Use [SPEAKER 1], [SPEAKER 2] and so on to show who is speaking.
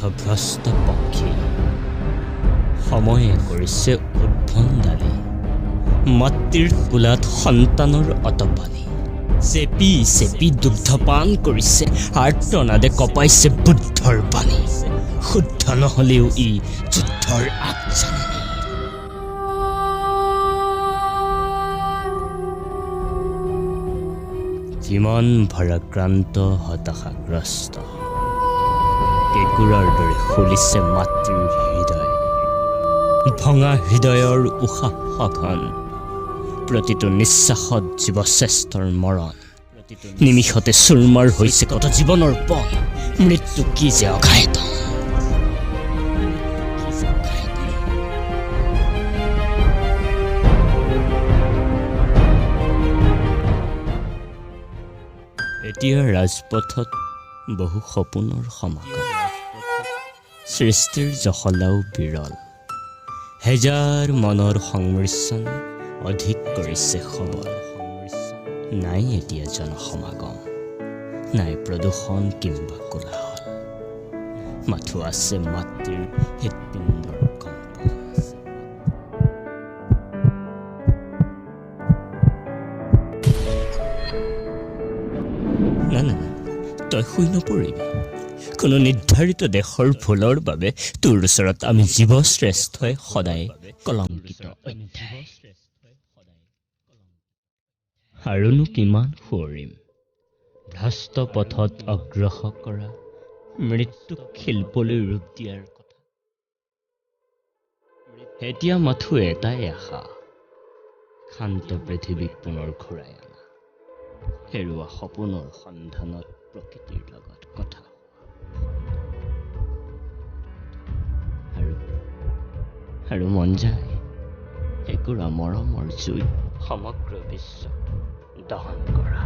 [SPEAKER 1] পথভ্ৰষ্ট পক্ষী। সময়ে কৰিছে উদ্ভণ্ডালি, মাতৃৰ কোলাত সন্তানৰ অতপালি। চেপি চেপি দুগ্ধপান কৰিছে, আৰ্তনাদে কঁপাইছে বুদ্ধৰ বাণী। শুদ্ধ নহ'লেও ই যুদ্ধৰ আগজাননী। যিমান ভাৰাক্ৰান্ত হতাশাগ্ৰস্ত, কেঁকুৰাৰ দৰে খুলিছে মাতৃৰ হৃদয়। ভঙা হৃদয়ৰ উশাহ সঘন, প্ৰতিটো নিশ্বাসত জীৱশ্ৰেষ্ঠৰ মৰণ। নিমিষতে চুৰমাৰ হৈছে কত জীৱনৰ পণ। মৃত্যু কি যে অঘায়তন। এতিয়া ৰাজপথত বহু সপোনৰ সমাগম, সৃষ্টিৰ জখলাও বিৰল। হেজাৰ মনৰ সংমিশ্ৰণে অধিক কৰিছে সবল। নাই এতিয়া জনসমাগম, নাই প্ৰদূষণ কিম্বা কোলাহল, মাথো আছে মাতৃৰ হৃৎপিণ্ডৰ কম্পন। না না না, তই শুই নপৰিবি। কোনো নিৰ্ধাৰিত দেশৰ ভুলৰ বাবে তোৰ ওচৰত আমি জীৱশ্ৰেষ্ঠই সদায় কলংকিত অধ্যায়। আৰুনো কিমান সোঁৱৰিম ভ্ৰষ্ট পথত অগ্ৰসৰ কৰা মৃত্যুক শিল্পলৈ ৰূপ দিয়াৰ কথা। এতিয়া মাথো এটাই আশা, শান্ত পৃথিৱীক পুনৰ ঘূৰাই অনা, হেৰুৱা সপোনৰ সন্ধানত প্ৰকৃতিৰ লগত কথা। আৰু আৰু মন যায় একুৰা মৰমৰ জুই সমগ্ৰ বিশ্বক দহন কৰা।